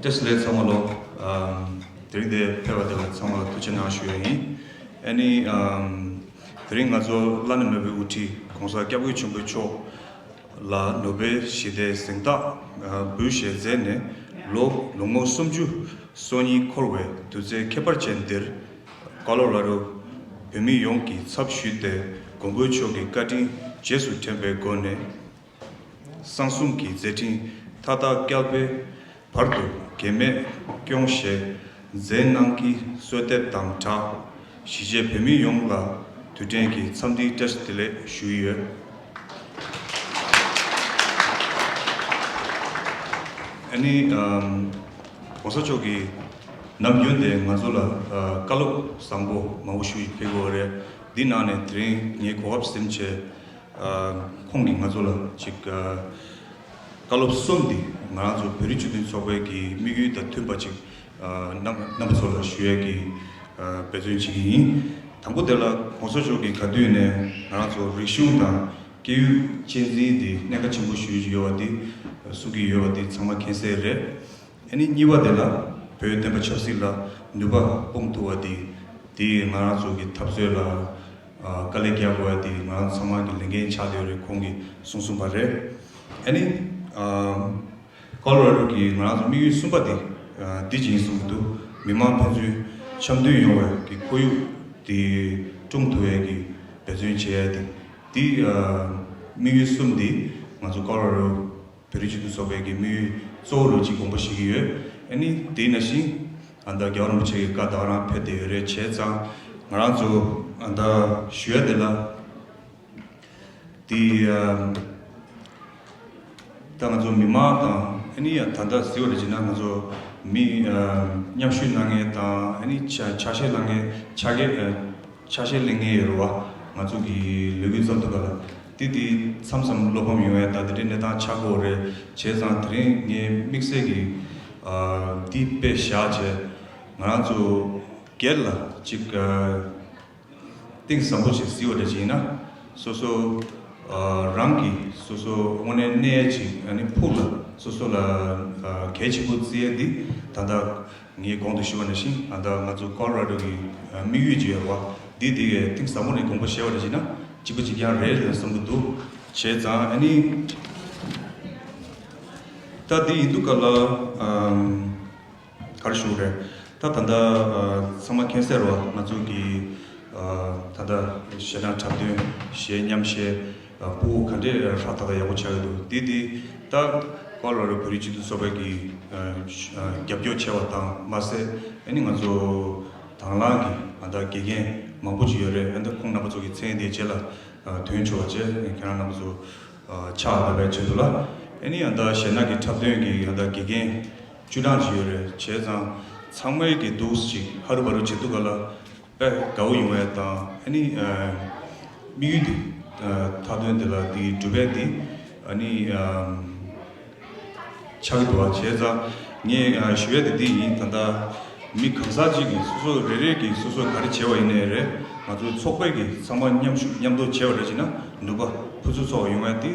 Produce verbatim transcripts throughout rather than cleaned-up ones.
བཀྲ་ཤིས་བདེ་ལེགས་ཚང་མ་ལོ། ཨམ། དེ་རིང་འདིར་ཕེབས་པ་དེ་ལ་ཚང་མ་ལ་ཐུགས་རྗེ་གནང་ཞུ་ཡ་ཡིན། ཨ་ནི་ཨམ། དེ་རིང་ང་ཚོ་བླ་ན་མེད་པའི་དབུ་ཁྲིད་༸གོང་ས་༸སྐྱབས་མགོན་ཆེན་པོ་མཆོག་ལ་ནོ་བེལ་ཞི་བདེའི་གཟེངས་རྟགས་འབུལ་བཞེས་མཛད་ནས་ལོ་ལོ་ངོ་སུམ་ཅུ་སོ་གཉིས་འཁོར་བའི་དུས་ཚེས་ཁྱད་པར་ཅན་འདིར། ཀོ་ལོ་ར་ཌོ་བོད་མི་ཡོངས་ཀྱི་ཚབ་ཞུས་ཏེ་མགོན་པོ་མཆོག་གི་བཀའ་དྲིན་རྗེས་སུ་དྲན་པའི་སྒོ་ནས། གསང་གསུམ་གྱི་མཛད་འཕྲིན་མཐའ་དག་བསྐལ་པའི་བར་དུ་གེགས་མེད་སྐྱོང་བཞེས་མཛད་གནང་གི་གསོལ་འདེབས་དང་སྦྲགས། གཞིས་བྱེས་བོད་མི་ཡོངས་ལ་དུས་དྲན་གྱི་འཚམས་འདྲིའི་བཀྲ་ཤིས་བདེ་ལེགས་ཞུ་ཡི་ཡོད། ཨ་ནི་ཨམ། ༸གོང་ས་མཆོག་གིས་ནམ་རྒྱུན་དེ་ང་ཚོ་ལ་ཨ། བཀའ་སློབ་བཟང་པོ་མང་པོ་ཞིག་ཕེབས་ཡོད་རེད། འདི་ནང་ནས་དེ་རིང་ངས་གོ་སྐབས་ཟིན་བྱས། ཨ། ཁོང་གིས་ང་ཚོ་ལ་ཅིག་ཨ། བཀའ་སློབ་གསུམ་འདི་ང་རང་ཚོ་བོད་རིགས་སྤྱི་མཐུན་ཚོགས་པའི་གི་དམིགས་ཡུལ་དང་མཐུན་པ་ཅིག་ཨ། རྣམ་རྣམ་པ་ཚོ་ལ་ཞུ་ཡས་ཀྱི་ཨ། འབད་བརྩོན་བྱེད་ཀྱི་ཡིན། དང་པོ་དེ་ལ་༸གོང་ས་མཆོག་གིས་ག་དུས་ནས་ང་རང་ཚོ་རིག་གཞུང་དང་སྐད་ཡིག་གཅེས་འཛིན་འདི་གནད་འགག་ཆེན་པོ་ཞེ་པོ་ཅིག་ཡོད་པ་འདི་གསུང་གི་ཡོད་པ་འདི་ཚང་མ་མཁྱེན་གསལ་རེད། ཨ་ནི་གཉིས་པ་དེ་ལ་བོད་བསྟན་པ་ཆབ་སྲིད་ལ་ནུས་པ་སྤུངས་ཐུབ་པ་དེ་དེ་ང་རང་ཚོ་གི་འཐབ་རྩོད་ལ་ཨ། དཀའ་ལས་རྒྱག་དགོས་པ་དེ་ང་རང་ཚང་མ་གི་ལས་འགན་ཆགས་བསྡད་ཡོད་རེད། ཁོང་གིས་གསུངས་གསུངས་པ་རེད། ཨ་ནི་ཨ། ཀོ་ལོ་ར་ཌོ་གི་ང་རང་ཚོ་དམིགས་ཡུལ་གསུམ་པ་དེ་ཨ། འདི་ཅིག་ཡིན་གསུངས་ཀྱི་འདུག་མི་མང་ཕན་ཚུན་འཆམ་མཐུན་ཡོང་བའི་གི་ཁོར་ཡུག་དེ་སྐྲུན་ཐུབ་ཡས་ཀྱི་འབད་བརྩོན་བྱེད་ཡས་དེ་དེ་ཨ། དམིགས་ཡུལ་གསུམ་དེ་ང་ཚོ་ཀོ་ལོ་ར་ཌོ་བོད་རིགས་སྤྱི་མཐུན་ཚོགས་པའི་གི་དམིགས་ཡུལ་གཙོ་བོ་རུ་ཅིག་དགོངས་པ་བཞེས་ཀྱི་ཡོད། ཨ་ནི་དེ་ནང་བཞིན་ཨ་ད་རྒྱལ་བ་རིན་པོ་ཆེ་གི་བཀའ་ད་ག་རང་ཕེབས་བསྡད་ཡོད་རེད། བྱས་ཙང་ང་རང་ཚོ་ཨ་ད་ཞུ་ཡ་དེ་ལ་དེ་ཨ་ད་ང་ཚོ་མི་མང་དང་ཨ་ནི་ད་ལྟ་གཟིགས་པ་རེད་ཅེ་ན་ང་ཚོ་མི་ཨ་མཉམ་ཞུགས་གནང་མཁན་དང་ཨ་ནི་ཆ་ཆ་ཤས་གནང་མཁན་ཆ་གས་ཨ། ཆ་ཤས་ལེན་མཁན་ཡོད་རེད་བ། ང་ཚོ་གི་ལས་འགུལ་བརྩམས་ཐུབ་པ་ལ་དེ་དེ་མཚམས་མཚམས་བློ་ཕམ་ཡོང་ཡ་ད་དེ་འདྲའི་གནས་སྟངས་ཆགས་ཀྱི་ཡོད་རེད། བྱས་ཙང་དེ་རིང་ངས་དམིགས་བསལ་གྱི་ཨ། འདི་དཔེ་བཞག་བྱས་ང་རང་ཚོ་སྒེར་ལ་ཅིག་ཨ། གཏིང་ཟབ་པོ་ཅིག་གཟིགས་པ་འདྲ་ཅིག་ཡིན་ན་སོ་སོ་ཨ། རང་གི་སོ་སོ་དངོས་གནས་གནས་ཡ་ཅིག་ཨ་ནི་ཕུགས་ལ་སོ་སོ་ལ་ཨ། གལ་ཆེན་པོ་བརྩི་ཡ་འདི་ད་ལྟ། ངས་གོང་དུ་ཞུས་པ་ནང་བཞིན་ད་ལྟ་ང་ཚོ་ཀོ་ལོ་ར་ཌོ་གི་དམིགས་ཡུལ་ཅིག་ཡོད་རེད་བ། འདི་དེ་གའི་གཏིང་ཟབ་མོ་ནས་དགོངས་པ་བཞེས་པ་རེད་ཅེ་ན་གཅིག་པ་གཅིག་རྐྱང་རེད་ལ་བསམ་གྱི་འདུག་བྱས་ཙང་ཨ་ནི་ད་འདི་ཡིན་དུས་སྐབས་ལ་ཨམ། ག་རེ་ཞུ་དགོས་རེད། ད་ད་ལྟ་ཨ། ཚང་མ་མཁྱེན་གསལ་རེད་བ། ང་ཚོ་གི་ཨ། ད་ལྟ་གཞས་སྣ་འཁྲབ་སྟོན་གཞས་མཉམ་གཞས་ཨ། སྤུ་གུ་ག་འདྲས་ཧྲ་ཐག་ཐག་ཡག་པོ་ཆགས་ཡོད་འདུག་འདི་འདི་ད་ཀོ་ལོ་ར་ཌོ་བོད་རིགས་སྤྱི་མཐུན་ཚོགས་པའི་གི་ཨ། ཨ། རྒྱབ་སྐྱོར་བྱས་པ་དང་མ་ཟད་ཨ་ནི་ང་ཚོ་དང་བླངས་ཀྱི་ཨ། ད་དགེ་རྒན་མང་པོ་ཅིག་ཡོད་རེད། ཨ། ད་ཁོང་རྣམ་པ་ཚོ་གི་མཚན་དེ་རྗེས་ལ་ཨ། ཐོན་ཆོག་པ་བྱས་ཁྱེད་རང་རྣམ་པ་ཚོ་ཨ། ཕྱག་ལས་པའི་ཆེད་དུ་ལ་ཨ་ནི་ཨ། ད་གཞས་སྣ་གི་འཁྲབ་སྟོན་གྱི་ཨ། ད་དགེ་རྒན་བཅུ་གྲངས་ཅིག་ཡོད་རེད། བྱས་ཙང་ཚང་མའི་གི་འདུག་ཅིག་ཧ་རུ་བ་རུ་བྱེད་དུས་ག་ལ་དཔེ་དགའ་བོ་ཡོང་བས་དང་ཨ་ནི་ཨ། དམིགས་ཡུལ་འདི་ཨ། མཐའ་དོན་འདི་ལ་འདི་སྒྲུབ་པའི་འདི་ཨ་ནི་ཨ། ཆགས་ཀྱི་འདུག་བ། བྱས་ཙང་ངས་ཨ། ཞུ་ཡས་དེ་འདི་ཡིན། ད་ལྟ་མི་གང་ཟག་ཅིག་གིས་སོ་སོ་རེ་རེ་གིས་སོ་སོ་ག་རེ་བྱས་པ་ཡིན་ནའི་རེད། ང་ཚོའི་ཚོགས་པའི་གི་ཚང་མ་མཉམ་ཞུགས་མཉམ་དུ་བྱས་པ་རེད་ཅེ་ན་ནུས་པ་ཕུན་སུམ་ཚོགས་པ་ཡོང་བས་འདི་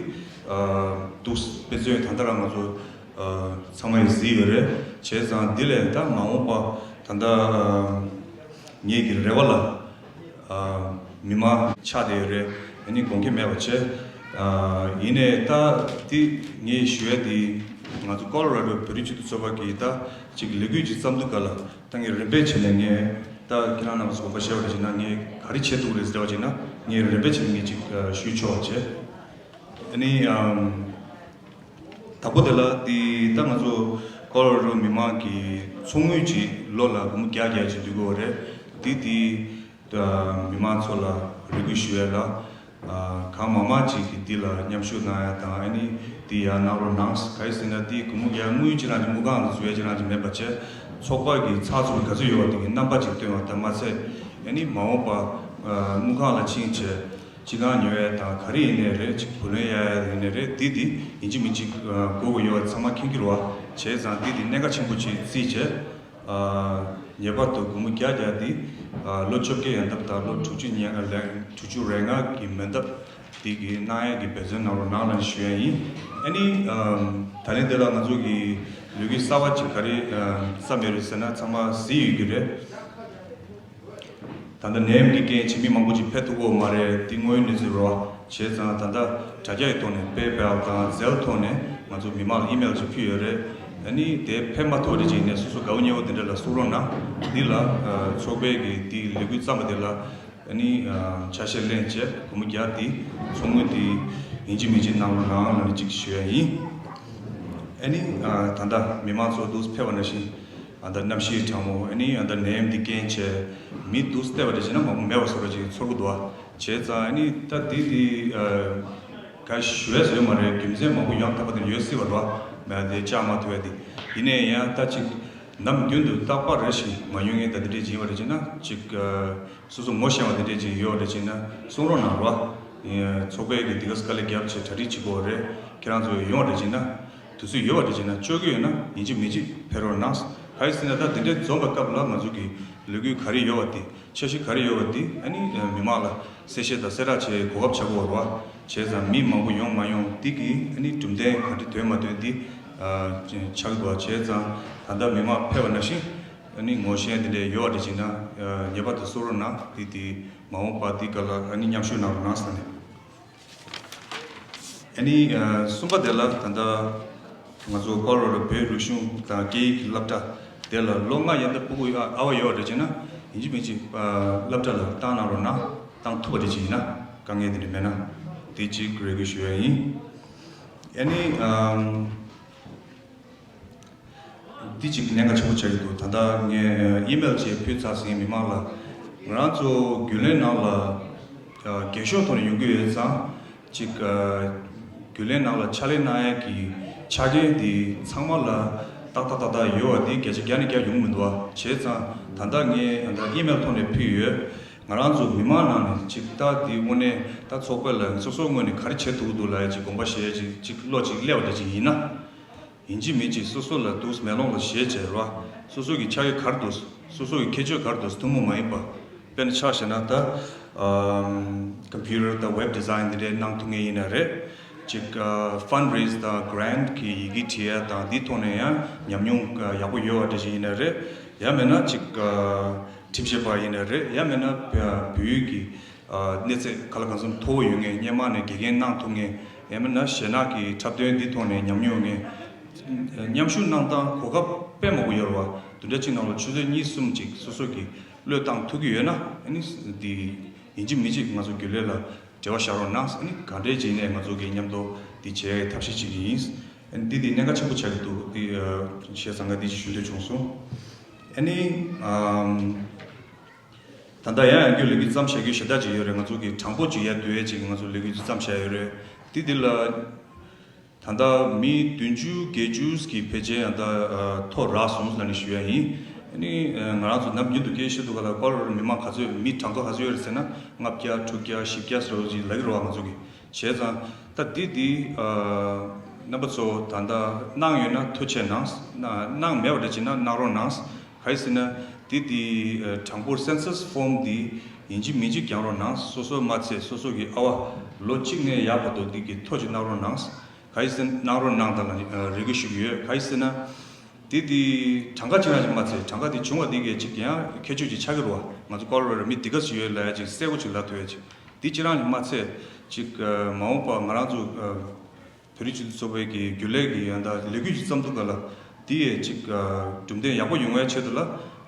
ཨ། འདུག་དཔེ་མཚོན་ད་ལྟ་རང་ང་ཚོ་ཨ། ཚང་མ་ཡིས་གཟིགས་ཡོད་རེད། བྱས་ཙང་འདི་ལས་ད་མ་འོངས་པ་ད་ལྟ་ཨ། ངེད་ཀྱི་རེ་བ་ལ་ཨ། མི་མང་ཆགས་བསྡད་ཡོད་རེད། ཨ་ནི་དགོངས་འགལ་མེད་པ་བྱས། ཨ། ཡིན་ནའི་ད་འདི་ངས་ཞུ་ཡ་འདི་ང་ཚོ་ཀོ་ལོ་ར་ཌོ་བོད་རིགས་སྤྱི་མཐུན་ཚོགས་པ་གིས་ད་ཅིག་ལས་འགུལ་ཅིག་བརྩམས་དུས་ག་ལ་ད་ངས་རིམ་པས་བྱས་ནས་ངས་ད་ཁྱེད་རང་རྣམ་པ་ཚོ་དགོངས་པ་བཞེས་པ་རེད་ཅེ་ན་ངས་ག་རེ་བྱེད་ཐུབ་རེད་ཟེར་བ་ཅེ་ན་ངས་རིམ་པས་བྱས་ནས་ངས་ཅིག་ཨ། ཞུས་ཆོག་པ་བྱས། ཨ་ནི་ཨམ། དང་པོ་དེ་ལ་དེ་ད་ང་ཚོ་ཀོ་ལོ་ར་ཌོ་མི་མང་གི་ཚོགས་དངུལ་ཅིག་ལོ་ལ་སྒོར་མོ་བརྒྱ་བརྒྱ་ཅིག་འདུས་ཀྱི་ཡོད་རེད། དེ་དེ་མི་མང་ཚོ་ལ་རེ་སྐུལ་ཞུ་ཡ་ལ་གང་མང་མང་ཅིག་གིས་འདི་ལ་མཉམ་ཞུགས་གནང་ཡ་དང་ཨ་ནི་དེ་ཡར་གནང་རོགས་གནང་། ག་རེ་ཟེར་ན་དེ་སྒོར་མོ་བརྒྱ་དངུལ་ཅིག་རང་ཅིག་དངུལ་ཁང་ལ་འཛུལ་ཡ་ཅིག་རང་ཅིག་མིན་པ་བྱས་ཚོགས་པ་གི་ཚགས་ཚུད་པ་ག་ཚོད་ཡོད་པ་དེ་གི་རྣམ་པ་ཅིག་སྟོན་པ་དང་མ་ཚད་ཨ་ནི་མ་འོངས་པ་དངུལ་ཁང་ལ་ཕྱིན་བྱས། སྤྱི་ཁང་ཉོ་ཡས་དང་ག་རེ་ཡིན་ནའི་རེད། ཅིག་བུ་ལོན་གཡར་ཡས་ཡིན་ནའི་རེད། འདི་འདི་ཡིན་གཅིག་མིན་གཅིག་དགོས་དགོས་ཡོད་པ་ཚང་མ་མཁྱེན་གྱི་རེད་བ། བྱས་ཙང་འདི་འདི་གནད་འགག་ཆེན་པོ་ཅིག་བརྩིས་བྱས། ངེས་པར་དུ་སྒོར་མོ་བརྒྱ་བརྒྱ་འདི་ལོ་བཅོ་བརྒྱད་ཡན་འདབ་དང་ལོ་དྲུག་ཅུ་ཉེར་ལྔ་ལས་དྲུག་ཅུ་རེ་ལྔ་གི་མན་འདབ་ དེ་གི་གནང་ཡས་ཀྱི་འབད་བརྩོན་གནང་རོགས་གནང་ལ་ཞུ་ཡ་ཡིན། ཨ་ནི་ཨམ་ད་རིང་འདི་ལ་ང་ཚོ་གི་ལས་འགུལ་གསར་པ་ཅིག་ག་རེ་ཨམ་བརྩམས་ཡོད་རེད་ཟེར་ན། ཚང་མ་གཟིགས་ཡོད་ཀྱི་རེད། ད་ལྟ་ནད་ཡམས་ཀྱི་རྐྱེན་བྱས་མི་མང་པོ་ཅིག་ཕེབས་ཐུབ་ཀྱི་ཡོད་མ་རེད། འདི་དངོས་ཡོད་གནས་ཚུལ་རེད་བ། བྱས་ཙང་ད་ལྟ་དྲ་རྒྱ་ཡི་ཐོག་ནས་པེ་པལ་དང་ཛེལ་ཐོག་ནས་ང་ཚོ་མི་མང་ལ་ཨི་མེལ་ཅིག་ཕུལ་ཡོད་རེད། ཨ་ནི་དེ་ཕེབས་མ་ཐུབ་པ་རེད། ཅིག་ནས་སོ་སོ་དགའ་བོ་ཉེ་བོ་དེ་འདྲ་ལ་གསུང་རོགས་གནང་། འདི་ལ་ཨ་ཚོགས་པའི་གི་འདི་ལས་འགུལ་བརྩམས་པ་དེ་ལ་ཨ་ནི་ཨ་ཆ་ཤས་ལེན་བྱས་སྒོར་མོ་བརྒྱ་དེ་ཚོགས་དངུལ་དེ་ཡིན་གཅིག་མིན་གཅིག་གནང་རོགས་གནང་ལབ་ནས་ཅིག་ཞུ་ཡ་ཡིན། ཨ་ནི་ཨ་ད་ལྟ་མི་མང་ཚོ་འདུག་ཕེབས་པ་ནང་བཞིན་ཨ་ད་གནམ་གཤིས་གྲང་མོ། ཨ་ནི་ཨ་ད་ནད་ཡམས་འདི་རྐྱེན་བྱས་མི་འདུག་བལྟས་པ་རེད་བྱས་ན་མང་པོ་མེད་པ་བཟོ་འདྲ་ཅིག་ཚོར་གི་འདུག་ཨ། བྱས་ཙང་ཨ་ནི་ད་འདི་འདི་ཨ་ག་ཞུ་ཡས་ཡོད་མ་རེད། རྒྱུ་མཚན་མང་པོ་ཡོང་ཐུབ་པ་དེ་ཡོད་སྲིད་པ་རེད་བ། མ་དེ་བཅར་མ་ཐུབ་ཡ་དེ། ཡིན་ནའི་ཡང་ད་ཅིག་ནམ་རྒྱུན་དུ་རྟག་པར་རེ་ཞིག་མ་ཡོང་ངེས་ད་འདི་འདྲས་ཅིག་ཡིན་པ་རེད་བྱས་ན་ཅིག་ཨ་སོ་སོ་ངོ་ཤེས་པ་འདི་འདྲས་ཅིག་ཡོད་རེད་བྱས་ན་གསུང་རོགས་གནང་རོགས། ཡིན་ཚོགས་པའི་གི་འདི་ག་དཀའ་ལས་རྒྱབ་བྱས་གྲ་སྒྲིག་བྱེད་དགོས་རེད། ཁྱེད་རང་ཚོ་ཡོང་བ་རེད་བྱས་ན། དུས་ཚོད་ཡོད་པ་རེད་བྱས་ན། ལྕོགས་ཀྱི་ཡོད་ན་ཡིན་གཅིག་མིན་གཅིག་ཕེབས་རོགས་གནང་། ག་རེ་ཟེར་ན་ད་འདི་འདྲའི་འཛོམས་པའི་སྐབས་ལ་ང་ཚོ་གི་ལས་འགུལ་ག་རེ་ཡོད་པ་དེ། འཆར་གཞི་ག་རེ་ཡོད་པ་དེ་ཨ་ནི་མི་མང་ལ་གསལ་བཤད་དང་གསལ་བསྒྲགས་བྱེད་གོ་སྐབས་བྱ་དགོས་པ་རེད་བ། བྱས་ཙང་མི་མང་པོ་ཡོང་མ་ཡོང་འདི་གི་ཨ་ནི་གྲུབ་འབྲས་ག་འདྲ་ཐོན་མ་ཐོན་འདི་ཨ་ཆགས་ཀྱི་འདུག་བ། བྱས་ཙང་ད་ལྟ་མི་མང་ཕེབས་པ་ནང་བཞིན་ཨ་ནི་ངོ་ཤེས་འདི་འདྲ་ཡོད་པ་རེད་བྱས་ན་ཨ་ངེས་པར་དུ་གསུང་རོགས་གནང་། འདི་དེ་མ་འོངས་པ་འདི་ག་ལ་ཨ་ནི་མཉམ་ཞུགས་གནང་རོགས་གནང་ཟེར་ནས། ཨ་ནི་ཨ་གསུམ་པ་དེ་ལ་ད་ལྟ་ང་ཚོ་ཀོ་ལོ་ར་ཌོ་བོད་རིག་གཞུང་དང་སྐད་ཡིག་གི་སློབ་གྲྭ་དེ་ལ་ལོ་ལྔ་ཡན་ལ་ཕྲུ་གུ་ཨ་ཨ་བ་ཡོད་རེད་བྱས་ན་ཡིན་གཅིག་མིན་གཅིག་ཨ་སློབ་གྲྭ་ལ་བཏང་གནང་རོགས་གནང་། བཏང་ཐུབ་པ་དེ་ཅིག་ཡིན་ན། དཀའ་ངལ་དེ་འདྲ་མེད་ན་དེ་ཅིག་རེ་སྐུལ་ཞུ་ཡ་ཡིན། ཨ་ནི་ཨམ། འདི་གཅིག་གནད་འགག་ཆེན་པོ་ཆགས་ཀྱི་འདུག་ད་ལྟ་ངས་ཨི་མེལ་ཅིག་ཕུལ་ཚར་ཟིན། མི་མང་ལ། ང་རང་ཚོ་རྒྱུན་ལས་ནང་ལ་རྒྱན་ཤོག་ཐོག་ནས་ཡོང་གི་ཡོད་ཙང་། གཅིག་རྒྱུན་ལས་ནང་ལ་ཕྱག་ལས་གནང་ཡས་ཀྱི་ཆ་རྐྱེན་འདི་ཚང་མ་ལ་ཏག་ཏག་ཏག་ཏག་ཡོད་པ་འདི་བརྒྱ་ཆ་བརྒྱ་ནས་བརྒྱ་ཡོང་མི་འདུག་བ། བྱས་ཙང་ད་ལྟ་ངས་ད་ལྟ་ཨི་མེལ་ཐོག་ནས་ཕུལ་ཡོད། ང་རང་ཚོ་མི་མང་ནང་ནས་གཅིག་ད་འདི་དངོས་གནས་ད་ཚོགས་པ་ལ་སོ་སོའི་ངོས་ནས་ག་རེ་བྱེད་ཐུབ་ཀྱི་འདུག་ལབ་ཡས་ཅིག་དགོངས་པ་བཞེས་ཡས་ཅིག་ཅིག་བློ་ཅིག་སླེབས་པ་འདྲ་ཅིག་ཡིན་ན། ཡིན་གཅིག་མིན་གཅིག་སོ་སོ་ལ་འདུག་མེ་ལོང་ལ་བཞེས་བྱས་ར། སོ་སོ་གི་ཕྱག་ཡིག་ག་རེ་འདུག་སོ་སོ་གི་ཁྱད་ཆོས་ག་རེ་འདུག་ཐུན་མོང་མ་ཡིན་པ། དཔེར་ན་ཆ་བཞག་ན་ད་ཨམ་ཀམ་པུ་ཊར་དང་ཝེབ་ཌི་ཛའིན་འདི་འདྲའི་གནང་ཐུབ་མཁན་ཡིན་ན་རེད། ཅིག་ཨ་ཕན་རེ་ཛི་དང་གྷ་རན་ཊི་གི་ཡི་གེ་བྲིས་ཡ་དང་འདིའི་ཐོག་ནས་ཡང་ཉམས་མྱོང་ཡག་པོ་ཡོད་པ་འདྲ་ཞིག་ཡིན་ན་རེད། ཡང་མིན་ན་ཅིག་ཨ་ཁྲིམས་ཞིབ་པ་ཡིན་ན་རེད། ཡང་མིན་ན་བོད་ཡིག་གི་ཨ་གནས་ཚད་ག་ལ་གང་འཚམ་མཐོ་བོ་ཡོད་མཁན། སྔོན་མ་ནས་དགེ་རྒན་གནང་ཐུབ་མཁན། ཡང་མིན་ན་གཞས་ནག་གི་འཁྲབ་སྟོན་འདི་ཐོག་ནས་ཉམས་མྱོང་ཡོད་མཁན། མཉམ་ཞུགས་གནང་སྟངས་གོ་སྐབས་དཔེ་མང་པོ་ཡོད་རེད་བ། དེ་འདྲ་ཅིག་ནང་ལ་ཆུ་ཚོད་གཉིས་གསུམ་ཅིག་སོ་སོ་གིས་བློས་བཏང་ཐུབ་ཀྱི་ཡོད་ན། ཨ་ནི་འདི་ཡིན་གཅིག་མིན་གཅིག་ང་ཚོ་རྒྱུན་ལས་ལ་འབྲེལ་བ་བཞག་རོགས་གནང་། ཨ་ནི་ག་འདྲས་ཅིག་ནས་ང་ཚོ་གིས་མཉམ་དུ་འདི་བྱེད་ཐབས་ཤེས་བྱེད་ཀྱི་ཡིན། ཨ་ནི་འདི་འདི་གནད་འགག་ཆེན་པོ་ཆགས་ཀྱི་འདུག་འདི་ཨ་བཤད་ཚང་ཀ་འདི་ཅིག་ཞུ་འདོད་བྱུང་སོང་། ཨ་ནི་ཨམ། ད་ལྟ་ཡང་ཡང་བསྐྱར་ལས་འགུལ་བརྩམས་བཞག་རྒྱུ་ཞེ་དྲག་ཅིག་ཡོད་རེད། ང་ཚོ་གི་གྲངས་འབོར་ཅིག་ཡར་བསྡུ་ཡས་ཅིག་ང་ཚོ་ལས་འགུལ་ཅིག་བརྩམས་བཞག་ཡོད་རེད། དེ་དེ་ལ་ད་ལྟ་མི་བདུན་ཅུ་བརྒྱད་ཅུ་གི་ཕལ་ཆེར་ཡང་ད་ཐོ་རག་སོང་ལབ་ནས་ཞུ་ཡ་ཡིན། ཨ་ནི་ང་རང་ཚོ་ནམ་རྒྱུན་དུ་སྐད་ཆ་བཤད་དུས་ག་ལ་ཀོ་ལོ་ར་ཌོ་མི་མང་ག་ཚོད་མི་གྲངས་ཀ་ག་ཚོད་ཡོད་རེད་ཟེར་ན། ལྔ་བརྒྱ་དྲུག་བརྒྱ་བཞི་བརྒྱ་ཟེར་བ་ཅིག་ལབ་ཀྱི་རེད་བ་ང་ཚོ་གི། བྱས་ཙང་ད་འདི་འདི་ཨ་རྣམ་པ་ཚོ་ད་ལྟ་གནང་ཡོད་ན་ཐུགས་རྗེ་གནང་། གནང་མེད་པ་འདྲ་བྱས་ན་གནང་རོགས་གནང་། ག་རེ་ཟེར་ན་འདི་འདི་ཨ་གྲངས་འབོར་སེན་སས་ཕོམ་འདི་ཡིན་གཅིག་མིན་གཅིག་རྒྱག་རོགས་གནང་། སོ་སོ་མ་ཚད་སོ་སོ་གི་ཨ་བ་ལོ་གཅིག་ནས་ཡར་བར་དུ་འདི་གི་ཐོ་ཅིག་གནང་རོགས་གནང་། ག་རེ་ཟེར་ན་གནང་རོགས་གནང་དང་ལ་ཨ་རེ་སྐུལ་ཞུ་གི་ཡོད། ག་རེ་ཟེར་ན་འདི་འདི་གྲངས་ཀ་གཅིག་རང་ཞིག་མ་ཚད་གྲངས་ཀ་འདི་བྱུང་བ་འདི་གས་ཅིག་ཡང་ཁྱད་ཆོས་ཅིག་ཆགས་ཀྱི་རེད་བ། ང་ཚོ་ཀོ་ལོ་ར་ཌོ་མི་འདི་ག་ཚོད་ཡོད་ལབ་ཡ་ཅིག་གསལ་པོ་ཅིག་ལབ་ཐུབ་ཡ་ཅིག་འདི་གཅིག་རང་ལས་མ་ཚད་ཅིག་ཨ་མ་འོངས་པ་ང་རང་ཚོ་ཨ་བོད་རིགས་སྤྱི་མཐུན་ཚོགས་པའི་གི་རྒྱུན་ལས་ཀྱི་ཡང་ད་ལས་འགུལ་ཅིག་བརྩམས་དུས་ག་ལ་འདི་ཡས་ཅིག་ཨ་གྲུབ་འབྲས་ཡག་པོ་ཡོང་བའི་ཆེད་དུ་ལ་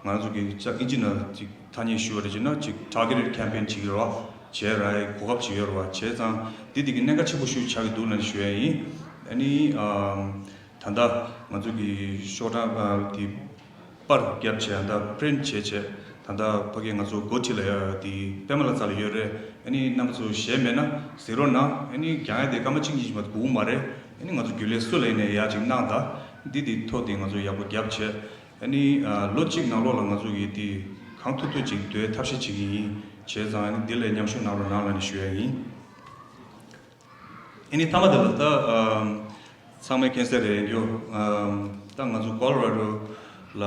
ང་རང་ཚོ་གི་ཅག་ཨིན་ཇི་ནང་ཅིག་ཐ་སྙད་ཞུ་བ་རེད་བྱས་ན་ཅིག་ཊར་གེ་ཊེཌ་ཀེམ་པེན་བྱེད་ཀྱི་རེད་བ། བྱས་ར་ཡའི་གོ་སྐབས་ཅིག་ཡོད་རེད་བ། བྱས་ཙང་འདི་འདི་གི་གནད་འགག་ཆེན་པོ་ཞིག་ཆགས་ཀྱི་འདུག་ལབ་ནས་ཞུ་ཡ་ཡིན། ཨ་ནི་ཨ་ད་ལྟ་ང་ཚོ་གི་ཤོག་གྲངས་ཨ་འདི། པར་བརྒྱབ་བྱས་ད་པི་རིན་ཊི་བྱས་བྱས་ད་ལྟ་ཕ་གི་ང་ཚོ་འགོ་ཁྲིད་ལ་ཡ་དེ་པད་མ་ལགས་རྩ་ལ་ཡོད་རེད། ཨ་ནི་རྣམ་པ་ཚོ་གཞས་མེད་ན་གཟིགས་རོགས་གནང་། ཨ་ནི་རྒྱང་ཡ་དེ་སྐར་མ་གཅིག་གཉིས་ཤིག་མ་གཏོགས་དགོས་མ་རེད། ཨ་ནི་ང་ཚོ་རྒྱུན་ལས་སུ་ལ་ཡིན་ནའི་ཡ་ཅིག་གནང་དང་། འདི་དེ་ཐོ་དེ་ང་ཚོ་ཡག་པོ་བརྒྱབ་བྱས། ཨ་ནི་ལོ་གཅིག་ནང་ལོགས་ལ་ང་ཚོ་གི་དེ་གང་ཐུབ་ཐུབ་ཅིག་སྡོད་ཐབས་ཤེས་བྱེད་ཀྱི་ཡིན། བྱས་ཙང་ཨ་ནི་འདི་ལ་མཉམ་ཞུགས་གནང་རོགས་གནང་ལབ་ནས་ཞུ་ཡ་ཡིན། ཨ་ནི་མཐའ་མ་དེ་ལ་ད་ཨམ་ཚང་མས་མཁྱེན་གསལ་རེད་ཡོད། ཨམ་ད་ང་ཚོ་ཀོ་ལོ་ར་ཌོ་ལ་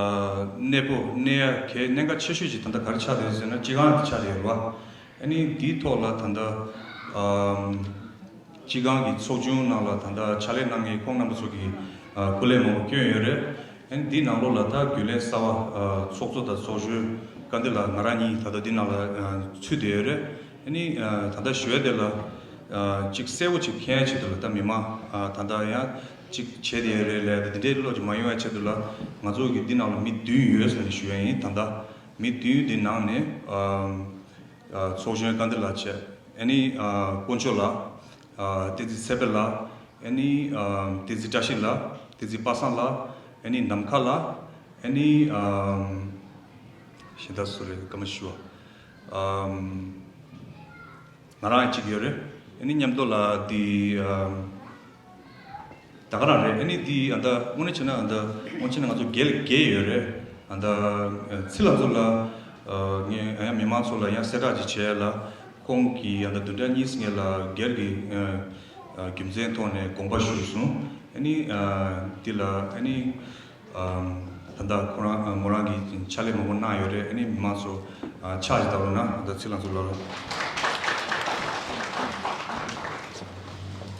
གནས་སྤོ་གནས་ཡ་གལ་གནད་འགག་ཆེ་ཤོས་ཅིག་ད་ལྟ་ག་རེ་ཆགས་བསྡད་ཡོད་ཟེར་ན་སྤྱི་ཁང་དེ་ཆགས་བསྡད་ཡོད་རེད་བ། ཨ་ནི་འདིའི་ཐོག་ལ་ད་ལྟ་ ཨམ། སྤྱི་ཁང་གི་ཚོགས་ཆུང་ནང་ལ་ད་ལྟ་ཕྱག་ལས་གནང་མཁན་ཁོང་རྣམ་པ་ཚོ་གིས་ཨ་སྐུ་ལས་མང་པོ་བསྐྱོན་ཡོད་རེད། ཨ་ནི་འདི་ནང་ལོགས་ལ་ད་རྒྱུན་ལས་གསར་པ་ཨ་ཚོགས་གཙོ་དང་ཚོགས་གཞོན་སྐལ་ལྡན་ལགས། ང་རང་གཉིས་ད་ལྟ་འདི་ནང་ལ་ཨ་ཚུད་བསྡད་ཡོད་རེད། ཨ་ནི་ཨ་ད་ལྟ་ཞུ་ཡ་དེ་ལ་ཨ་གཅིག་གསལ་པོ་ཅིག་མཁྱེན་ཡ་ཆེད་དུ་ལ། ད་མི་མང་ཨ་ད་ལྟ་ཡང་གཅིག་བྱས་བསྡད་ཡོད་རེད་ལབ་ཡ་དེ་འདྲའི་བློ་ཅིག་མ་ཡོང་ཡ་ཆེད་དུ་ལ། ང་ཚོ་གི་འདི་ནང་ལ་མི་བདུན་ཡོད་ཟེར་ནས་ཞུ་ཡ་ཡིན། ད་ལྟ་མི་བདུན་འདི་ནང་ནས་ཨ་ཨ་ཚོགས་གཞོན་སྐལ་ལྡན་ལགས་བྱས། ཨ་ནི་ཨ་དཀོན་མཆོག་ལགས། ཨ་བསྟན་འཛིན་ཚེ་འཕེལ་ལགས། ཨ་ནི་ཨ་བསྟན་འཛིན་བཀྲ་ཤིས་ལགས། བསྟན་འཛིན་པ་སངས་ལགས། ཨ་ནི་ནམ་མཁའ་ལགས། ཨ་ནི་ཨ་གཞན་དག་སུ་རེད། སྐར་མ་བཞི་པ། ཨ་ང་རང་གཅིག་ཡོད་རེད། ཨ་ནི་མཉམ་དུ་ལ་འདི་ཨ་ད་ག་རང་རེད། ཨ་ནི་འདི་ཨ་ད་དངོས་གནས་བྱས་ན་ཨ་ད་དངོས་གནས་ང་ཚོ་སྒེར་ལ་བརྒྱད་ཡོད་རེད། ཨ་ད་ཚེ་ལགས་ཚོ་ལ་ཨ་ངས་ཨ་ཡ་མི་མང་ཚོ་ལ་ཡང་གསལ་བསྒྲགས་ཅིག་བྱས་ལ། ཁོང་གིས་ཨ་ད་བདུན་ཕྲག་གཉིས་སྔོན་ལ་སྒེར་གྱི་ཨ་ཨ་རྒྱུ་མཚན་ཐོག་ནས་དགོངས་པ་ཞུས་སོང་། ཨ་ནི་ཨ་འདི་ལ་ཨ་ནི་ཨ་ད་ལྟ་ཁོ་རང་ཨ་མོ་རང་གིས་ཕྱག་ལས་མང་པོ་གནང་ཡོད་རེད། ཨ་ནི་མི་མང་ཚོ་ཨ་ཕྱག་ཅིག་བརྡབ་རོགས་གནང་། ཨ་ད་ཚེ་ལགས་ཚོ་ལ་རོགས།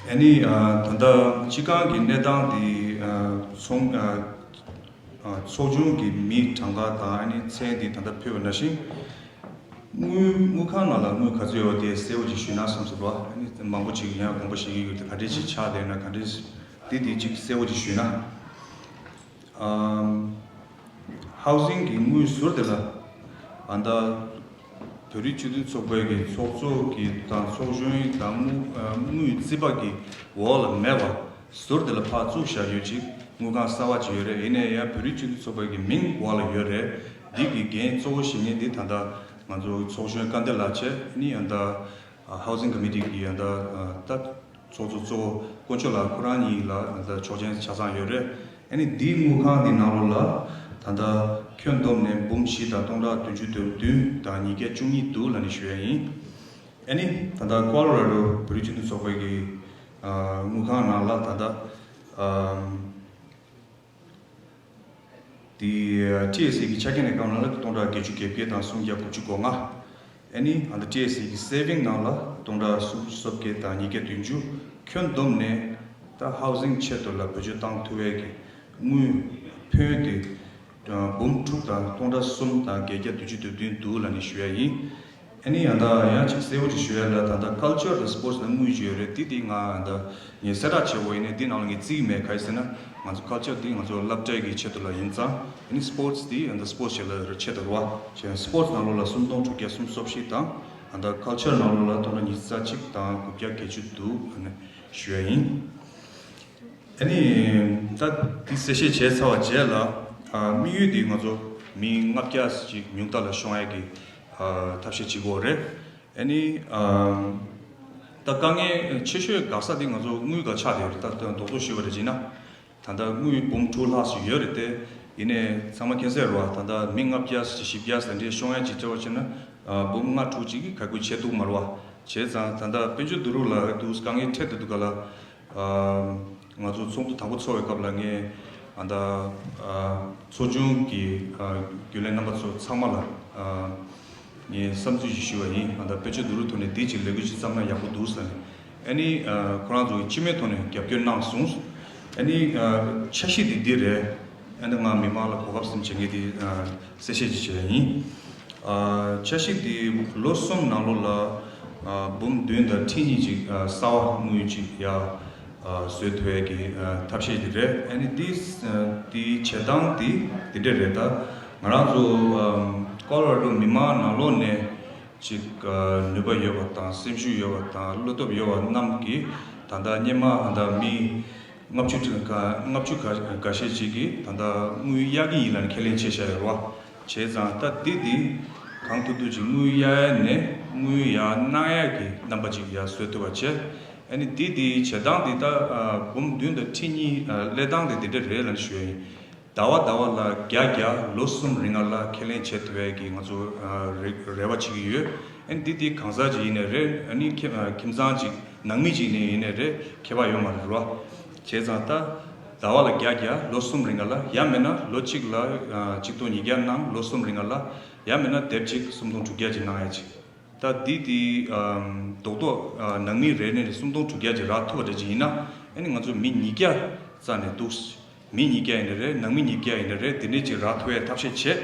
ཨ་ནི་ཨ་ད་ལྟ་སྤྱི་ཁང་གི་གནས་སྟངས་འདི་ཨ་ཚོང་ཨ་ཨ་ཚོགས་ཆུང་གི་མི་གྲངས་ཀ་དང་ཨ་ནི་མཚན་འདི་ད་ལྟ་ཕུལ་བ་ནང་བཞིན། དངུལ་དངུལ་ཁང་ནང་ལ་དངུལ་ག་ཚོད་ཡོད་པ་དེ་གསལ་པོ་ཅིག་ཞུས་ན་བསམ་སོང་བ། ཨ་ནི་མང་པོ་ཅིག་ཡང་དགོངས་པ་བཞེས་ཀྱི་ཡོད་དེ། ག་འདྲས་ཅིག་ཆགས་བསྡད་ན། ག་འདྲས་དེ་དེ་ཅིག་གསལ་པོ་ཅིག་ཞུས་ན། ཨམ། ཧའུ་ཟིང་གི་དངུལ་ཟུར་དེ་ལ་ཨ་ད་བོད་རིགས་སྤྱི་མཐུན་ཚོགས་པའི་གི་ཚོགས་གཙོ་གི་དང་ཚོགས་གཞོན་དང་དངུལ་ཨ་དངུལ་རྩིས་པ་གི་འོག་ལ་མེད་པ། ཟུར་དེ་ལ་ཕར་བཙུགས་བཞག་ཡོད་ཅིག་དངུལ་ཁང་གསར་པ་ཅིག་ཡོད་རེད། ཡིན་ནའི་ཡང་བོད་རིགས་སྤྱི་མཐུན་ཚོགས་པ་གི་མིང་འོག་ལ་ཡོད་རེད། འདི་གི་འགན་གཙོ་བོ་བཞེས་མཁན་འདི་ད་ལྟ་ང་ཚོ་ཚོགས་གཞོན་སྐལ་ལྡན་ལགས་བྱས། ཨ་ནི་ཨ་ད་ཧའུ་ཟིང་ཀོ་མི་ཊི་གི་ཨ་ད་ད་ཚོགས་གཙོ་གཙོ་བོ་དཀོན་མཆོག་ལགས་ཁོ་རང་གཉིས་ལ་ཨ་ད་ཆོག་མཆན་ཆ་ཚང་ཡོད་རེད། ཨ་ནི་འདིའི་དངུལ་ཁང་འདི་ནང་ལོགས་ལ་ད་ལྟ་ཁྱོན་བསྡོམས་ནས་འབུམ་བཞི་དང་སྟོང་ཕྲག་བདུན་ཅུ་དོན་བདུན་དང་ཉིས་བརྒྱ་བཅུ་གཉིས་འདུག་ལབ་ནས་ཞུ་ཡ་ཡིན། ཨ་ནི་ད་ལྟ་ཀོ་ལོ་ར་ཌོ་བོད་རིགས་སྤྱི་མཐུན་ཚོགས་པའི་གི་ཨ་དངུལ་ཁང་ནང་ལ་ད་ལྟ་ཨམ་དེ་ཊི་ཨེ་སི་ཨེ་གི་ཆ་རྐྱེན་ལས་ཁང་ནང་ལ་སྟོང་ཕྲག་བརྒྱད་ཅུ་གྱ་བརྒྱད་དང་སུམ་བརྒྱ་དགུ་བཅུ་གོ་ལྔ། ཨ་ནི་ཨ་ད་ཊི་ཨེ་སི་ཨེ་གི་སེ་བིང་ནང་ལ་སྟོང་ཕྲག་སུམ་ཅུ་སོ་བརྒྱད་དང་ཉིས་བརྒྱ་བདུན་ཅུ། ཁྱོན་བསྡོམས་ནས་ད་ཧའུ་ཟིང་ཆེད་དུ་ལ་བེད་སྤྱོད་བཏང་ཐུབ་པའི་གི་དངུལ་ཕོན་དེ་འབུམ་དྲུག་དང་སྟོང་ཕྲག་གསུམ་དང་བརྒྱད་བརྒྱ་བདུན་ཅུ་དོན་བདུན་འདུག་ལབ་ནས་ཞུ་ཡ་ཡིན། ཨ་ནི་ཨ་ད་ཡང་ཅིག་གསལ་པོ་ཅིག་ཞུ་ཡ་ལ། ད་ལྟ་ཀལ་ཅར་དང་སི་པོར་ཊི་ནང་དངུལ་ཅིག་ཡོད་རེད། དེ་དེ་ང་ཨ་ད་ངས་གསལ་བསྒྲགས་བྱེད་དགོས་ཡིན་ནའི་འདི་ནང་ལ་ངས་བརྩི་གི་མེད། ག་རེ་ཟེར་ན་ང་ཚོ་ཀལ་ཅར་འདི་ང་ཚོ་སློབ་གྲྭའི་གི་ཆེད་དུ་ལ་ཡིན་ཙང་། ཨ་ནི་སི་པོར་ཊི་འདི་ཨ་ད་སི་པོར་ཊི་ཆེད་ལ་ཆེད་དུ་རེད་བ། བྱས་ན་སི་པོར་ཊི་ནང་ལོགས་ལ་སུམ་སྟོང་དྲུག་བརྒྱ་སུམ་ཅུ་སོ་བཞི་དང་། ཨ་ད་ཀལ་ཅར་ནང་ལོགས་ལ་སྟོང་ཕྲག་ཉི་ཤུ་རྩ་གཅིག་དང་དགུ་བརྒྱ་བརྒྱད་ཅུ་འདུག་ཨ་ནི་ཞུ་ཡ་ཡིན། ཨ་ནི་ད་འདི་གསལ་བཤད་བྱས་ཚར་བ་རྗེས་ལ། ཨ་དམིགས་ཡུལ་འདི་ང་ཚོ་མི་ལྔ་བརྒྱ་ཅིག་ཉུང་མཐའ་ལ་ཤོང་ཡ་གི་ཨ་ཐབས་ཤེས་བྱེད་དགོས་རེད། ཨ་ནི་ཨ་ད་དཀའ་ངལ་ཆེ་ཤོས་འགག་ས་འདི་ང་ཚོ་དངུལ་ག་ཆགས་བསྡད་ཡོད་རེད། ད་ད་རྡོག་རྡོག་ཞུས་པ་རེད་བྱས་ན། ད་ལྟ་དངུལ་འབུམ་དྲུག་ལྷག་ཞིག་ཡོད་རེད་དེ། ཡིན་ནའི་ཚང་མ་མཁྱེན་གསལ་རེད་བ། ད་ལྟ་མི་ལྔ་བརྒྱ་བཞི་བརྒྱ་དེ་འདྲའི་ཤོང་ཡ་ཅིག་བྱས་པ་བྱས་ན། ཨ་འབུམ་ལྔ་དྲུག་ཅིག་གིས་ག་གུ་བྱེད་ཐུབ་མ་རེད་བ། བྱས་ཙང་ད་ལྟ་དཔལ་འབྱོར་བསྡུ་རུབ་ལ་འདུག་དཀའ་ངལ་འཕྲད་བསྡད་འདུག་ག་ལ། ཨ་ང་ཚོ་ཚོགས་འདུ་དང་པོ་ཚོགས་པའི་སྐབས་ལ་ངས་ཨ་ད་ཨ་ཚོགས་ཆུང་གི་ཨ་རྒྱུན་ལས་རྣམ་པ་ཚོ་ཚང་མ་ལ་ཨ་ངས་བསམ་ཚུལ་ཞིག་ཞུས་པ་ཡིན། ཨ་ད་དཔལ་འབྱོར་བསྡུ་རུབ་ཐོག་ནས་འདི་ཅིག་ལས་འགུལ་ཅིག་བརྩམས་ན་ཡག་པོ་འདུག་ཟེར་ནས། ཨ་ནི་ཨ་ཁོ་རང་ཚོ་གིས་སྤྱི་མོས་ཐོག་ནས་རྒྱབ་སྐྱོར་གནང་སོང་། ཨ་ནི་ཨ་འཆར་གཞི་འདི་འདི་རེད། ཨ་ནི་ང་མི་མང་ལ་གོ་སྐབས་ཟིན་བྱེད་མཁན་འདི་ཨ་གསལ་བཤད་ཅིག་བྱས་པ་ཡིན། ཨ་འཆར་གཞི་འདི་ལོ་གསུམ་ནང་ལོགས་ལ་ཨ་འབུམ་བདུན་དང་ཁྲི་གཉིས་ཅིག་ཨ་གསར་པ་དངུལ་ཅིག་ཡར་ཨ་བཟོ་ཐུབ་ཡས་ཀྱི་ཨ་ཐབས་ཤེས་འདི་རེད། ཨ་ནི་འདི་ཨ་འདི་བྱེད་སྟངས་འདི་འདི་འདྲ་རེད། ད་ང་རང་ཚོ་ཨ་ཀོ་ལོ་ར་ཌོ་མི་མང་ནང་ལོགས་ནས་ཅིག་ཨ་ནུས་པ་ཡོད་པ་དང་སེམས་ཤུགས་ཡོད་པ་དང་བློ་སྟོབས་ཡོད་པ་རྣམས་ཀྱིས་ད་ལྟ་སྔོན་མ་ད་མི་ལྔ་བཅུ་ཁ་ལྔ་བཅུ་ཁ་འགའ་ཤས་ཅིག་གིས་ད་ལྟ་དངུལ་གཡར་གྱི་ཡིན་ལབ་ནས་ཁས་ལེན་བྱས་བཞག་ཡོད་རེད་བ། བྱས་ཙང་ད་འདི་འདི་གང་ཐུབ་ཐུབ་ཅིག་དངུལ་གཡར་ནས་དངུལ་ཡར་གནང་ཡག་གི་རྣམ་པ་ཅིག་ཡར་བཟོ་ཐུབ་པ་བྱས། ཨ་ནི་འདི་འདི་བྱེད་སྟངས་འདི་ད་ཨ་འབུམ་བདུན་དང་ཁྲི་གཉིས་ཨ་སླེབས་སྟངས་འདི་འདི་འདྲ་རེད་ལབ་ནས་ཞུ་ཡ་ཡིན། ཟླ་བ་ཟླ་བ་ལ་བརྒྱ་བརྒྱ་ལོ་གསུམ་རིང་ལ་ཁས་ལེན་བྱེད་ཐུབ་ཡས་ཀྱི་ང་ཚོ་ཨ་རེ་རེ་བ་བྱེད་ཀྱི་ཡོད། ཨ་ནི་འདི་འདི་གང་ཟག་ཅིག་ཡིན་ནའི་རེད། ཨ་ནི་ཁྱིམ་ཨ་ཁྱིམ་ཚང་ཅིག་ནང་མི་ཅིག་ནས་ཡིན་ནའི་རེད། ཁྱད་པར་ཡོད་མ་རེད་རོ། བྱས་ཙང་ད་ཟླ་བ་ལ་བརྒྱ་བརྒྱ་ལོ་གསུམ་རིང་ལ། ཡང་མིན་ན་ལོ་གཅིག་ལ་ཨ་གཅིག་སྟོང་ཉིས་བརྒྱ་གནང་། ལོ་གསུམ་རིང་ལ། ཡང་མིན་ན་དེབ་གཅིག་སུམ་སྟོང་དྲུག་བརྒྱ་ཅིག་གནང་ཡ་ཅིག་ད་འདི་དེ་རྡོག་རྡོག་ནང་མི་རེ་ནས་སུམ་སྟོང་དྲུག་བརྒྱ་ཅིག་རག་ཐུབ་པ་འདྲ་ཅིག་ཡིན་ན། ཨ་ནི་ང་ཚོ་མི་ཉིས་བརྒྱ་རྩ་ནས་འདུག་མི་ཉིས་བརྒྱ་ཡིན་ན་རེད། ནང་མི་ཉིས་བརྒྱ་ཡིན་ན་རེད། དེ་འདྲས་ཅིག་རག་ཐུབ་ཡས་ཐབས་ཤེས་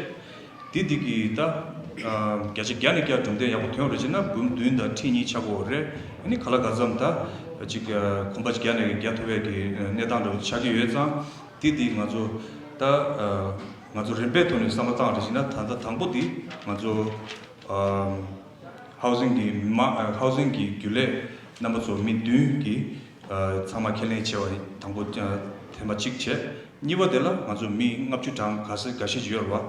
བྱེད། དེ་འདི་གི་ད་བརྒྱ་ཆ་བརྒྱ་ནས་བརྒྱ་གྲུབ་འབྲས་ཡག་པོ་ཐོན་རེད་ཅེ་ན། འབུམ་བདུན་དང་ཁྲི་གཉིས་ཆགས་ཀྱི་ཡོད་རེད། ཨ་ནི་ག་ལ་ག་ཙམ་ད་ཅིག་གོམ་པ་བརྒྱ་ནས་བརྒྱ་ཐུབ་ཡས་ཀྱི་གནས་སྟངས་འདྲ་བོ་ཆགས་ཀྱི་ཡོད་ཙང་། དེ་འདི་ང་ཚོ་ད་ང་ཚོ་རིམ་པའི་ཐོག་ནས་བསམ་བློ་བཏང་རེད་ཅེ་ན། ད་ད་དང་པོ་འདི་ང་ཚོ་ཧའུ་སིང་གི་མི་མང་ཧའུ་སིང་གི་རྒྱུན་ལས་རྣམ་པ་ཚོ་མི་བདུན་གྱིས་ཚང་མ་ཁས་ལེན་བྱས་པ་དང་པོ་ཐེངས་མ་གཅིག་བྱས། གཉིས་པ་དེ་ལ་ང་ཚོ་མི་ལྔ་བཅུ་གྲངས་ག་ས་འགའ་ཤས་ཅིག་ཡོད་རེད་བ།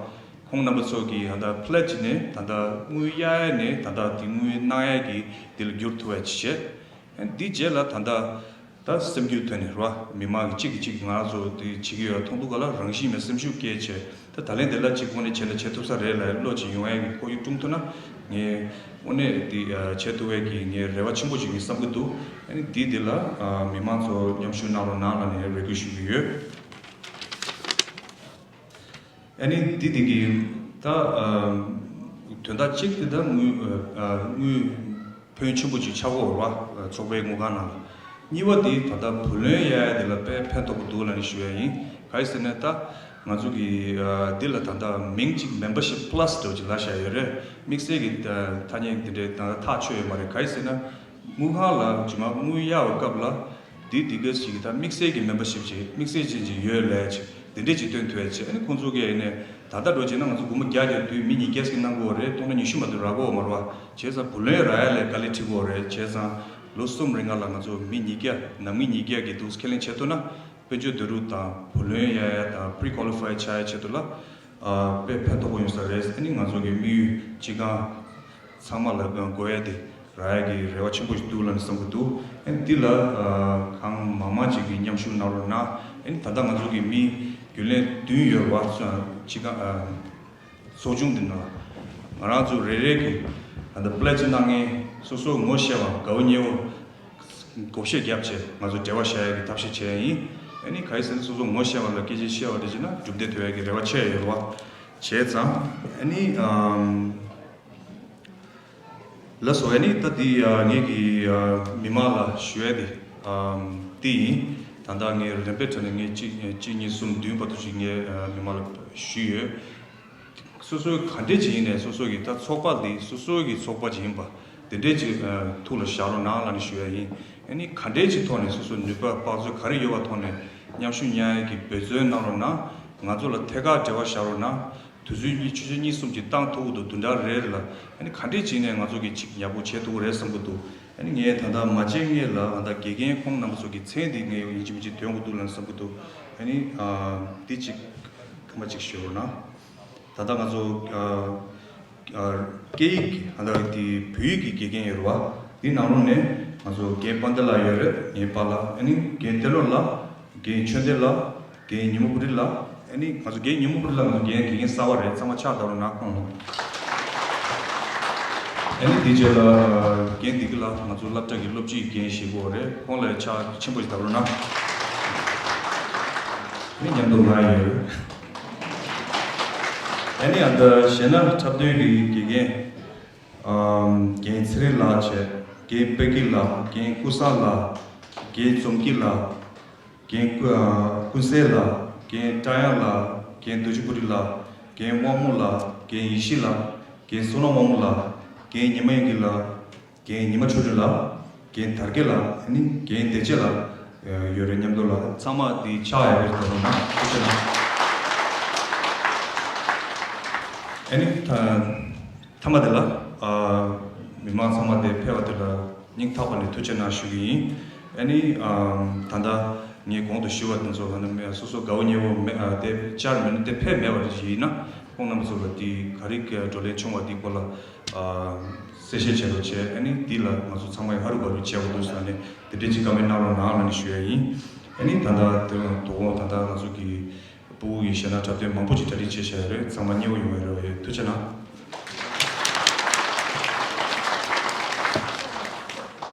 ཁོང་རྣམ་པ་ཚོ་གིས་ད་ལྟ་ཕི་ལེ་ཇི་ནས་ད་ལྟ་དངུལ་གཡར་ཡས་ནས་ད་ལྟ་དེ་དངུལ་གནང་ཡས་ཀྱི་དེ་ལ་བསྒྱུར་ཐུབ་པ་ཅིག་བྱས། འདི་རྗེས་ལ་ད་ལྟ་ད་སེམས་རྒྱུད་ཐོག་ནས་རེད་བ། མི་མང་གི་གཅིག་གིས་གཅིག་ང་རང་ཚོ་དེ་བྱེད་ཀྱི་ཡོད་མཐོང་འདུག་ག་ལ། རང་བཞིན་མེད་སེམས་ཤུགས་སྐྱེད་བྱས། ད་ད་ལན་དེ་ལ་གཅིག་དངོས་གནས་བྱས་ན་བྱེད་ཐུབ་ས་རེད་ལབ་བློ་ཅིག་ཡོང་ཡས་ཀྱི་ཁོར་ཡུག་བསྐྲུན་ཐུབ་ན། ངས་དངོས་གནས་དེ་བྱེད་ཐུབ་ཡས་ཀྱི་ངས་རེ་བ་ཆེན་པོ་ཅིག་ཡིན་བསམ་གྱི་འདུག་ཨ་ནི་འདི་འདི་ལ་མི་མང་ཚོ་མཉམ་ཞུགས་གནང་རོགས་གནང་ལབ་ནས་རེ་སྐུལ་ཞུ་གི་ཡོད། ཨ་ནི་འདི་དེ་གི་ད་དོན་དག་གཅིག་དེ་ད་དངུལ་དངུལ་ཕོན་ཆེན་པོ་ཅིག་ཆགས་ཀྱི་ཡོད་རེད་བ། ཚོགས་པའི་དངུལ་ཁང་ནང་ལ། གཉིས་པ་དེ་ད་ལྟ་བུ་ལོན་གཡར་ཡས་དེ་ལ་དཔེ་ཕན་ཐོགས་པོ་འདུག་ལབ་ནས་ཞུ་ཡས་ཡིན། ག་རེ་ཟེར་ན་ད་ང་ཚོ་གི་འདི་ལ་ད་ལྟ་མིང་གཅིག་Membership Plus་འདྲ་བོ་ཅིག་ལབ་བཞག་ཡོད་རེད། དམིགས་བསལ་གྱི་ཐ་སྙད་འདི་འདྲའི་ད་ལྟ་ཐག་ཆོད་ཡོད་མ་རེད། ག་རེ་ཟེར་ན་དངུལ་ཁང་ལ་རྗེས་མ་དངུལ་གཡར་བའི་སྐབས་ལ། འདི་འདི་ག་ཞིག་གི་ད་དམིགས་བསལ་གྱི་Membership་ཅིག་དམིགས་བསལ་ཅན་ཅིག་ཡོད་ལབ་ཅིག་འདི་འདྲས་ཅིག་སྟོན་ཐུབ་ཡས་ཅིག་ཨ་ནི་ཁོང་ཚོ་གིས་ཨ་ནི་ད་ལྟ་འགྲོ་བྱས་ན་ང་ཚོ་སྒོར་མོ་བརྒྱ་བརྒྱ་དུས་མི་ཉིས་བརྒྱ་ཞིག་གནང་གི་ཡོད་རེད། སྟོང་ཕྲག་ཉི་ཤུ་མ་གཏོགས་རག་གི་ཡོད་མ་རེད་བ། བྱས་ཙང་བུ་ལོན་རག་ཡས་ལ་དཀའ་ལས་འཕྲད་ཀྱི་ཡོད་རེད། བྱས་ཙང་ལོ་གསུམ་རིང་ལ་ང་ཚོ་མི་ཉིས་བརྒྱ་ནང་མི་ཉིས་བརྒྱ་གི་འདུག་ཁས་ལེན་བྱེད་ཐུབ་ན། དཔལ་འབྱོར་བསྡུ་རུབ་དང་བུ་ལོན་གཡར་ཡས་དང་Pre-Qualify་ཆགས་ཡས་ཆེད་དུ་ལ་དཔེ་ཕན་ཐོགས་པོ་ཡོང་ས་རེད། ཨ་ནི་ང་ཚོ་གི་དམིགས་ཡུལ་སྤྱི་ཁང་ཚང་མ་ལ་དགོས་ཡས་དེ་རག་ཡས་ཀྱི་རེ་བ་ཆེན་པོ་ཞིག་འདུག་ལབ་ནས་བསམ་གྱི་འདུག་ཨ་ནི་འདི་ལ་གང་མང་མང་ཅིག་གིས་མཉམ་ཞུགས་གནང་རོགས་གནང་། ཨ་ནི་ད་ལྟ་ང་ཚོ་གི་མི་རྒྱུན་ལས་བདུན་ཡོད་རེད་བ། སྤྱི་ཁང་ཚོགས་ཆུང་འདི་ནང་ང་རང་ཚོ་རེ་རེ་གིས་ད་ལྟ་Pledge་གནང་མཁན་སོ་སོ་ངོ་ཤེས་པ་དགའ་བོ་ཉེ་བོ་བགོ་བཤའ་བརྒྱབ་བྱས་ང་ཚོ་འབྲེལ་བ་བྱ་ཡས་ཀྱི་ཐབས་ཤེས་བྱས་ཡིན། ཨ་ནི་ག་རེ་ཟེར་ན་སོ་སོ་ངོ་ཤེས་པ་ལ་སྐད་ཆ་བཤད་པ་འདྲ་བྱས་ན་གྲུབ་འབྲས་ཐོན་ཡས་ཀྱི་རེ་བ་ཆེ་ཡོད་རེད་བ། བྱས་ཙང་ཨ་ནི་ཨམ། ལགས་སོ། ཨ་ནི་ད་འདི་ངེད་ཀྱི་མི་མང་ལ་ཞུ་ཡས་དེ་འདི་ཡིན། ད་ལྟ་ངས་རིམ་པའི་གྲས་ནས་ངས་གཅིག་གཅིག་གཉིས་གསུམ་བདུན་བར་དུ་ཞིག་ངས་མི་མང་ལ་ཞུས་ཡོད། སོ་སོའི་ག་འདྲས་ཅིག་ཡིན་ནས་སོ་སོ་གི་ད་ཚོགས་པ་འདི་སོ་སོ་གི་ཚོགས་པ་ཅིག་ཡིན་པ་དེ་འདྲས་ཅིག་ཐུགས་ལ་བཞག་རོགས་གནང་ལབ་ནས་ཞུ་ཡས་ཡིན། ཨ་ནི་ག་འདྲས་ཅིག་ཐོག་ནས་སོ་སོ་ནུས་པ་དཔག་ཚོད་ག་རེ་ཡོད་པ་ཐོག་ནས་མཉམ་ཞུགས་གནང་ཡས་ཀྱི་འབད་བརྩོན་གནང་རོགས་གནང་། ང་ཚོ་ལ་ཐད་ཀར་འབྲེལ་བ་བཞག་རོགས་གནང་། དུས་ཚོད་གཉིས་ཆུ་ཚོད་གཉིས་གསུམ་ཅིག་བཏང་ཐུབ་ཀྱི་འདུག་བདུན་ཕྲག་རེ་རེ་ལ། ཨ་ནི་ག་འདྲས་བྱས་ནས་ང་ཚོ་གི་ཅིག་ཡག་པོ་བྱེད་ཐུབ་ཀྱི་རེད་བསམ་གྱི་འདུག་ཨ་ནི་ངས་ད་ལྟ་མ་བྱས་སྔོན་ལ་ད་ལྟ་དགེ་རྒན་ཁོང་རྣམ་པ་ཚོ་གི་མཚན་འདི་ངས་ཡིན་གཅིག་མིན་གཅིག་འདོན་དགོས་འདུག་ལབ་བསམ་གྱི་འདུག་ཨ་ནི་འདི་ཅིག་སྐར་མ་གཅིག་ཞུ་རོགས་གནང་། ད་ལྟ་ང་ཚོ་སྐད་ཡིག་ད་ལྟ་འདི་བོད་ཡིག་གི་དགེ་རྒན་ཡོད་རེད་བ། འདི་ནང་ལོགས་ནས་ང་ཚོ་རྒན་དཔལ་ལྡན་ལགས་ཡོད་རེད། ངའི་པཱ་ལགས། ཨ་ནི་རྒན་བདེ་ལོ་ལགས། རྒན་ཆོས་ལྡན་ལགས། རྒན་ཉི་མ་བུ་རི་ལགས། ཨ་ནི་ང་ཚོ་རྒན་ཉི་མ་བུ་རི་ལགས་ང་ཚོ་རྒན་དགེ་རྒན་གསར་པ་རེད། ཚང་མ་ཕྱག་བརྡབ་རོགས་གནང་ཁོང་ལ། ཨ་ནི་དེ་རྗེས་ལ་རྒན་བདེ་སྐྱིད་ལགས་ང་ཚོ་སློབ་གྲྭ་གི་སློབ་སྤྱིའི་འགན་བཞེས་ཀྱི་ཡོད་རེད། ཁོང་ལ་ཕྱག་ཆེན་པོ་ཞིག་བརྡབ་རོགས་གནང་། ཨ་ནི་མཉམ་དུ་ང་ཡོད། ཨ་ནི་ཨ་ད་གཞས་སྣ་འཁྲབ་སྟོན་གྱི་དགེ་རྒན། ཨམ། རྒན་ཚེ་རིང་ལགས་བྱས། རྒན་དཔལ་སྐྱིད་ལགས། རྒན་ཀུན་བཟང་ལགས། རྒན་འཛོམས་སྐྱིད་ལགས། རྒན་ཀུ- ཨ། ཀུན་གསལ་ལགས། རྒན་བཀྲ་དབྱངས་ལགས། རྒན་རྡོ་རྗེ་བུ་རི་ལགས། རྒན་དབང་མོ་ལགས། རྒན་ཡེ་ཤེས་ལགས། རྒན་བསོད་ནམས་དབང་མོ་ལགས། རྒན་ཉི་མ་དབྱངས་སྐྱིད་ལགས། རྒན་ཉི་མ་ཆོས་སྒྲོན་ལགས། རྒན་དར་རྒྱས་ལགས། ཨ་ནི་རྒན་བདེ་ཆེན་ལགས་ཡོད་རེད། མཉམ་དུ་ལ་ཚང་མ་འདི་ཕྱག་ཡག་པོ་ཞིག་བརྡབ་རོགས་གནང་། ཐུགས་རྗེ་གནང་། ཨ་ནི་ད་མཐའ་མ་དེ་ལ་ཨ། མི་མང་ཚང་མ་དེ་ཕེབས་པ་དེ་ལ་སྙིང་ཐག་པ་ནས་ཐུགས་རྗེ་གནང་ཞུ་གི་ཡིན། ཨ་ནི་ཨ། ད་ལྟ་ངས་གོང་དུ་ཞུས་པ་དེ་ཚོ་ལ་ནི་སོ་སོ་དགའ་བོ་ཉེ་བོ་མེད་ཨ། དེ་བཅར་མེད་ན་དེ་ཕེབས་མེད་པ་ཞིག་ཡིན་ན་ཁོང་རྣམ་པ་ཚོ་ལ་དེ་ག་རེ་བགྲོ་གླེང་བྱུང་བ་དེ་སྐོར་ལ་ཨ། གསལ་བཤད་བྱེད་རོགས་བྱས། ཨ་ནི་འདི་ལ་ང་ཚོ་ཚང་མས་ཧ་རུ་བ་རུ་བྱེད་དགོས་འདུག་ཟེར་ནས་དེ་འདྲས་ཅིག་བཀའ་མོལ་གནང་རོགས་གནང་ལབ་ནས་ཞུ་ཡ་ཡིན། ཨ་ནི་ད་ལྟ་དེ་དོ་དགོང་ད་ལྟ་ང་ཚོ་གི་ཕྲུ་གུ་གི་གཞས་སྣ་འཁྲབ་སྟོན་མང་པོ་ཅིག་གྲ་སྒྲིག་བྱས་བཞག་ཡོད་རེད། ཚང་མ་མཉེས་པོ་ཡོང་ཡ་རེད་བ། ཡོད། ཐུགས་རྗེ་གནང་།